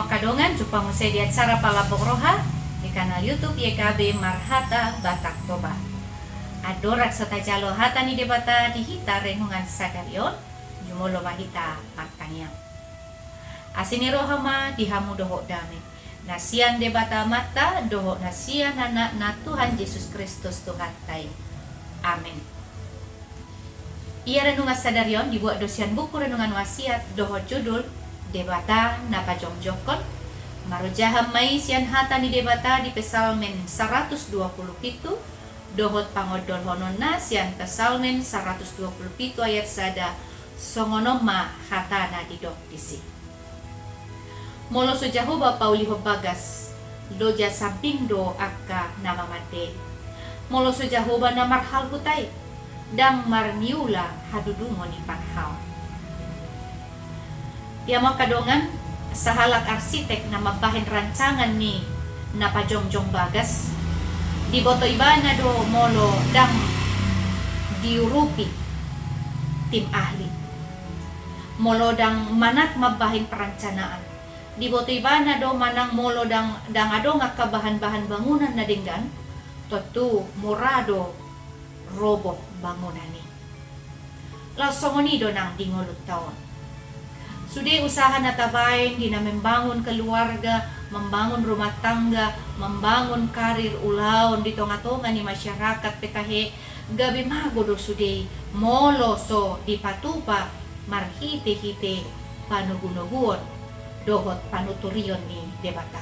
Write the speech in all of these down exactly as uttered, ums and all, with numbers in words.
Angka dongan, jumpa muse di acara Palambok Roha di kanal YouTube Y K B Marhata Batak Toba. Andorang so tajalo hata ni Debata di hita renungan sadari on, jumolo ma hita martangiang. Asi ni roha ma di hamu dohot dame na sian Debata Amanta dohot na sian Anakna Tuhan Jesus Kristus Tuhanta i. Amen. Ia renungan sadari on dibuat do sian buku Renungan Wasiat dohot judul Debata na Pajongjongkon. Marojahan ma i sian hata ni Debata di Psalmen saratus dua pulu pitu, dohot pangondolhononna sian Psalmen saratus dua pulu pitu ayat sada, songon on ma hatana didok disi. Molo so Jahowa paulihon bagas, loja sambing do angka na mamande. Molo so Jahowa na marhalhut ai, ndang marniula hadudungon i panghal. Ia ma angka dongan, sahalak arsitek na mambahen rancangan ni na pajongjong bagas, diboto ibana do molo ndang diurupi tim ahli. Molo ndang manat mambahen perancanaan, diboto ibana do manang molo ndang, ndang adong angka bahan-bahan bangunan na denggan, tontu mura do roboh bangunan i. Laos songon i do nang di ngolunta on. Sude usaha na tabaen di na membangun keluarga, membangun rumah tangga, membangun karir ulaon di tonga-tonga ni masyarakat pe tahe, gabe mago do sude i molo so dipatupa marhite-hite panogu-noguon dohot panuturion ni Debata.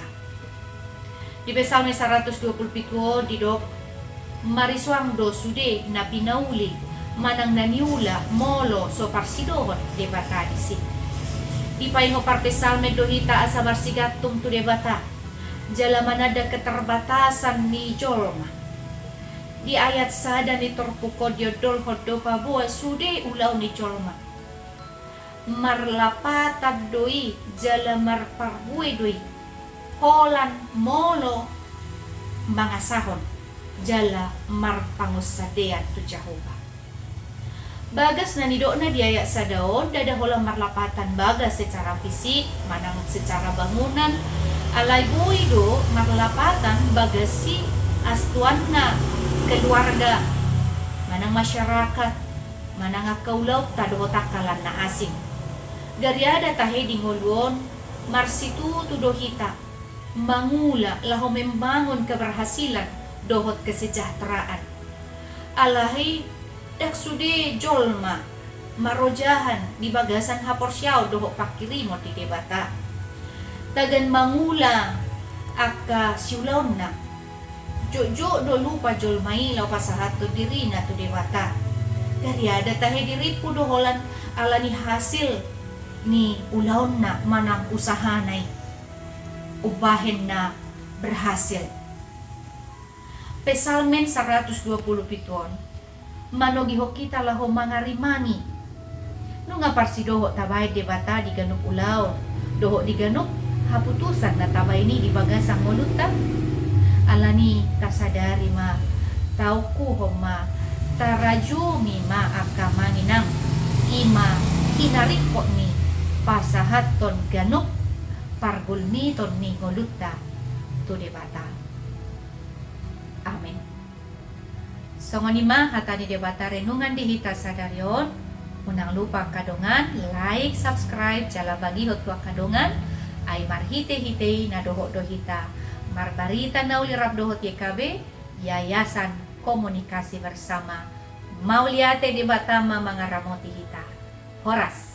Di Psalmen saratus dua pulu pitu on didok, marisoang do sude na pinauli manang na niula molo so parsidohot Debata disi. Dipaingot parpsalmen do hita asa marsigantung tu Debata jala mananda keterbatasan ni jolma. Di ayat sada ni turpuk on diondolhon do paboa sude ulaon ni jolma marlapatan do i jala marparbue do i, holan molo mangasahon jala marpangunsandean tu Jahowa. Bagas na nidokna di ayat sada on ndada holan marlapatan bagas secara fisik manang secara bangunan, alai boi do marlapatan bagas i astuanna keluarga manang masyarakat manang angka ulaonta dohot angka lan na asing. Gariada tahe di ngolu on, marsitutu do hita mangula laho membangun keberhasilan dohot kesejahteraan. Alai ndang sude jolma marojahan di bagasan haporseaon dohot pangkirimon di Debata. Tagan mangula angka siulaonna, jotjot do lupa jolma i laho pasahathon dirina tu Debata. Gariada tahe dirimpu do holan ala ni hasil ni ulaonna manang usahana i umbahen na berhasil. Psalmen saratus dua pulu pitu on manogihon hita laho mangarimangi. Nunga parsidohot tabaen Debata di ganup ulaon dohot di ganup haputusan na tabaen i di bagasan ngolunta. Ala ni i tasadari ma, taungkuhon ma, tarajumi ma angka amang inang, i ma hinaringkot ni pasahathon ganup pargulmiton ni ngolunta tu Debata. Amen. Songon i ma hata ni Debata renungan di hita sadari on. Unang lupa angka dongan, like, subscribe jala bagihon tu angka dongan. Ai marhite-hite i na dohot do hita marbarita na uli rap dohot Y K B, Yayasan Komunikasi Bersama. Mauliate, Debata ma mangaramoti hita. Horas.